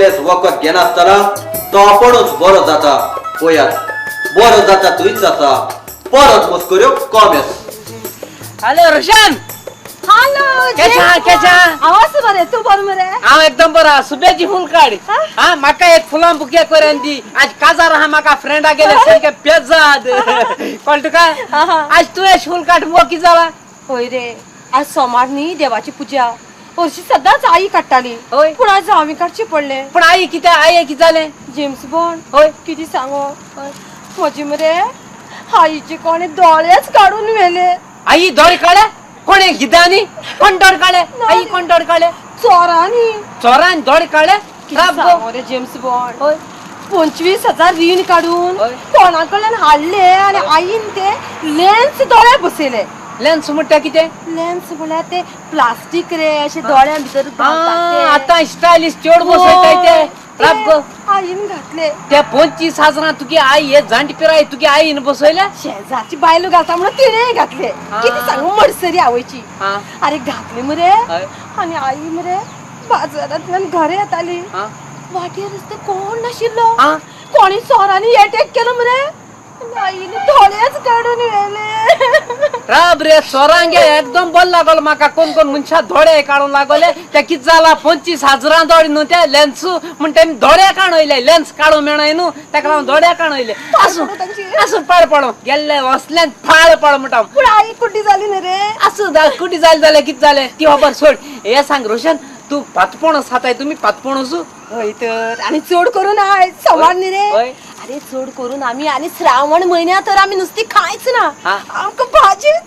कसलेच वखद घेनासतना तो आपणूच बरो जाता. पळयात बरो जाता थंयच आसा, परत मस्कऱ्यो कॉमेस. हॅलो रोशन. हॅलो केशा केशा. आवाज बरे, तू बरो मरे? हांव एकदम बरा. सुबेची फूल काड. हा म्हाका एक फुलां बुके करून दी. आज काजार आहा, म्हाका फ्रेंडा गेले सारके पेजाद. कळ्ळें तुका? आज तुवें फूल काड मोकी जाला. हय रे, आज सोमार न्ही देवाची पुजा. हरशी सदांच आई काडटाली, पूण आज हांवें काडची पडले. पूण आई कित्याक? आई कितें जालें? James bond. हय. कितें सांगो, म्हजी मरे आईचे कोणे दोळेच काडून व्हेले. आई दोळे काडले? कोणे गिदांनी? कोण दोळे काडले? आई कोण दोळे काडले? चोरांनी. चोरांनी दोळे काडले? सांगो रे जेम्स बॉन्ड, 25,000 रीण काडून कोणा कडल्यान हाडले आनी आईन ते लेन्स दोळे बसयले. लेन्स म्हणटा कितें? लेन्स म्हळ्यार ते प्लास्टीक रे, अशे दोळ्यां भितर घालतात. आतां स्टायलिश चड बसयताय ते. आईन घातले ते 25,000. तुगे आई हे जाणटी पिराय तुगे आईन बसयले? शेजारची बायलो घालता म्हणून तिणें घातले. कितें सांगू, मडसरी आवयची. अरे घातले मरे आनी आई मरे बाजारांतल्यान घरा येताली. वाटेर रस्ते कोण नाशिल्लो, कोणी चोरांनी एटॅक केलो मरे, आईने दोळेच काडून व्हेले. राब रे चोरांगे एकदम बल लागलो म्हाका. कोण कोण मनशा दोळे काडून लागले. ते कितें जाला 25,000 दोळे न्हू ते लेन्स म्हण तेमी दोळे काडयले. लेन्स काडूंक मेळनाय न्हू, तेका लागून दोळे काडयले. आसूं आसूं, पाड पडो गेल्ले वसल्यान फाळ पड म्हणटा. पूण आई कुड्डी जाली न्ही रे. आसूं, कुड्डी जाली जाल्यार कितें जालें ती खबर सोड. हें सांग रोशन, तूं पातपणस खाताय? तुमी पातपणस? हय तर, आनी चड करून आयज सोमार न्ही रे. अरे चड करून आमी आनी श्रावण म्हयन्या तर आमी नुस्ती खायच ना, आमकां भाजीच.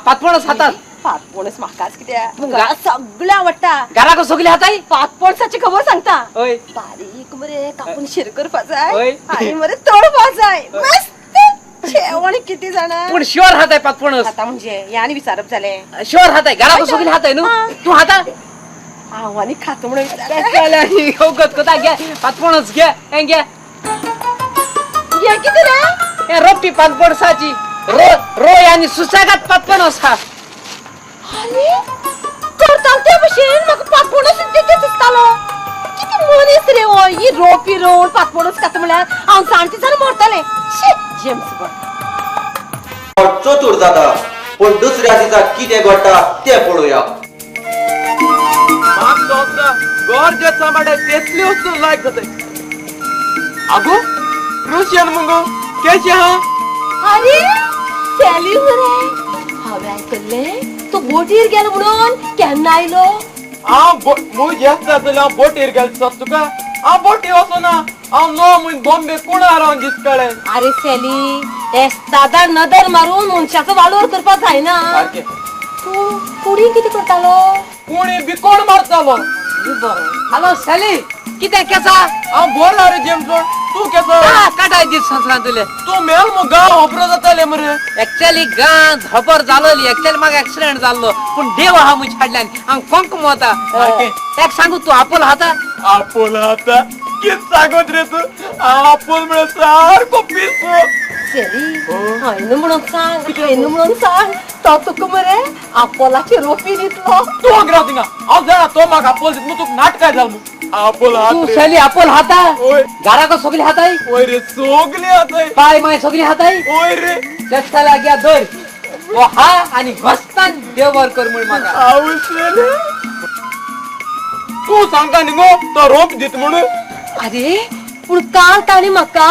पातपणस खातात? पातपणस म्हाकाच कित्याक, सगळें आवडटा. घराक सगळें खाताय? पातपणसाची खबर सांगता. बारीक मरे कापून शीर करपा जाय आनी मरे तळपा जाय, मस्त जेवण. कितें जाणा, पूण शुअर खाताय पातपणस? खाता म्हणजे हें आनी विचारप जालें. शुअर खाताय? घराक सगळें खाताय न्हू तूं? खाता हांव आनी खाता म्हणून विचारता. घे पातपणस घे, हें घे. हे कितें रे? हे रोपी पातपणसाची. रोय आनी सुसेगाद पातपणस खा. आनी करताल ते भशेन म्हाका पातपणस तेच दिसतालो. कितें मनीस रे हो, ही रोपी रोवन पातपणस खाता म्हळ्यार हांव जाणटी जावन मरतलें. शी जेम्स बॉन्ड चतूर जाता, पूण दुसऱ्या दिसा कितें घडटा तें पळोवया. आगो रुशियन मुगो केशे हा? अरे सॅली मरे, हांवें आयकल्लें तूं बोटीर गेलो म्हणून. केन्ना आयलो? हांव म्हूण येता जाल्यार हांव बोटीर गेलो सत तुका. हांव बोटीर वचना, हांव 9 म्हयने बॉम्बे कुणार हांव दीस काडले. अरे सॅली, एस्तादार नदर मारून मनशाचो वालोर करपाक जायना. तूं कुडी कितें करतालो? कोणी बिकोड मारतालो. हॅलो सॅली, कितें केसा? हांव बरो रे जेम्स बॉन्ड, तूं केसो? काटाय दीस संवसारांत तुले. तूं मेल मु गांव खबर जाताले मरे. एक्चुअली गांव खबर जालोली. एक्चुअली म्हाका एक्सिडेंट जाल्लो, पूण देव आहा म्हज्या फाटल्यान. हांव कोंक वता. एक सांगू, तूं आपोल खाता? आपोल खाता? कितें सांगत रे तूं? हांव आपोल म्हळ्यार सारको पिसो. सॅली, हांवें म्हणून सांग, हांवें म्हणून सांग, तो तुका मरे आपोलाची रोपी दितलो. तूं राव थिंगा, हांव जाणा तो म्हाका आपोल दित. तुका नाटकां जाल मू. आपोल तूं सॅली आपोल खाता? घराक सगळीं खाताय? हय रे, सगळीं खाताय. पाय माय सगळीं खाताय? हय रे. तेच जाल्यार घे धर हो हा आनी घोस्तान देव बरो कर म्हूण म्हाका. आवय सॅली, तूं सांगता न्ही गो तो रोप दित म्हणून. अरे पूण काल ताणें म्हाका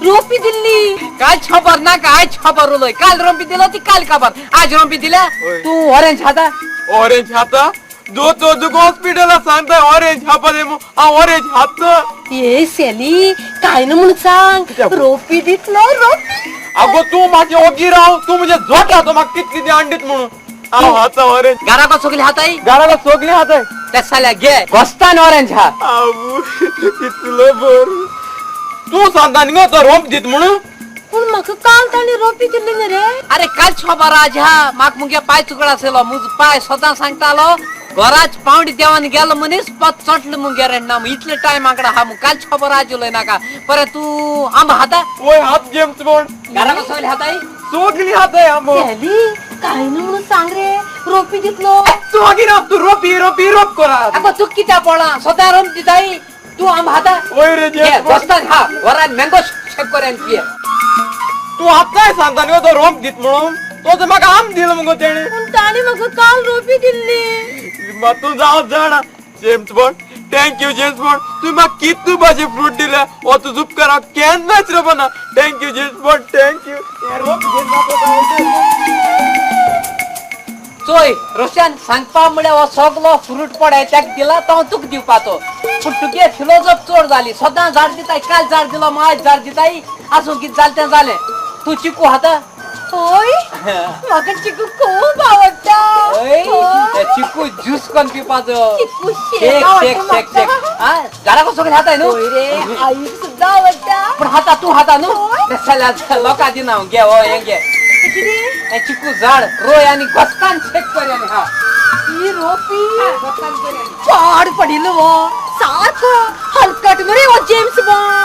रोपी दिल्ली. काल खबर ना, आज खबर उलय. काल रोपी दिलो ती काल खबर, आज रोपी दिल्या. तूं ऑरेंज खाता? ऑरेंज खाता? दोतोर तुका हॉस्पिटला सांगता ऑरेंज खावपा जाय म्हूण. हांव ऑरेंज खाता. ये सॅली, कांय न्हू म्हणून सांग, रोपी दितलो रोपी. आगो तूं मातशें ओगी राव, तूं म्हणजे जोटा तो म्हाका कितें कितें हाडीत म्हणून. हांव खाता ऑरेंज. घराक सगळीं खाताय? घराक सगळीं खाताय. तेच जाल्यार घे घोस्तान ऑरेंज खा. आवय कितलो बरो. तूं सांगता न्ही गो तो रोप दित म्हणून. पूण म्हाका काल ताणें रोपी दिल्ली न्ही रे. अरे काल खबर आज हा. म्हाका मुगे पांय चुकड आशिल्लो, म्हजो पांय स्वता सांगतालो घराच पावंडी देवान गेलो मनीस पत चोटलो मुगे रे ना. इतले टायम आंकडा हा. काल खबर आज उलय नाका. परत तूं आंबो खाता? वय हात जेम्स बॉन्ड. घराक सगळीं खाताय? सगळीं खाताय आंबो. सॅली, कांय न्हू म्हणून सांग रे, रोपी दितलो. तूं मागीर तूं रोपी रोपी रोप करा. आगो तूं कित्याक पडला? स्वता रोप दिताय. तूं आंबो खाता? वय रे जेम्स बॉन्ड. बसतान हा वरान मँगो शेक कर आनी पिये. तूं आतांय सांगता न्ही तो रोप दीत म्हणून, तो तर म्हाका आम दिलो मुगो तेणें. पूण ताणें म्हाका काल रोपी दिल्ली. तूं जावं जाणा James Bond, thank you James Bond, तुवें म्हाका कितू भाजी फ्रूट दिल्या, हो तुजो उपकार हांव केन्नाच रपना. Thank you James Bond, thank you. चोय रोशन सांगपा म्हळ्यार हो सगलो फ्रूट पडय ताका दिला तो हांव तुका दिवपाचो, पूण तुगे फिलोजोफ चड जाली, सदां झाड दिताय, काल झाड दिलो मग आयज झाड दिताय. आसूं कितें जालें तें जालें. तूं चिकू खाता? हय म्हाका चिकू खूब आवडटा. हय चिकू ज्यूस करून पिवपाचो. चिकू शेक शेक शेक आवडटा शेक शेक. म्हाका. हा झाडा कसो खाताय न्हू? हय रे आईक सुद्दां आवडटा. पूण खाता तूं खाता न्हू? जाल्यार लोकां दिना हांव. घे हो हें घे. कितें? चिकू झाड रोय आनी घोस्तान शेक कर आनी हा. ही रोपी घोस्तान कर आनी. पाड पडिल्लो हो सारको हलकट मरे हो जेम्स बॉन्ड.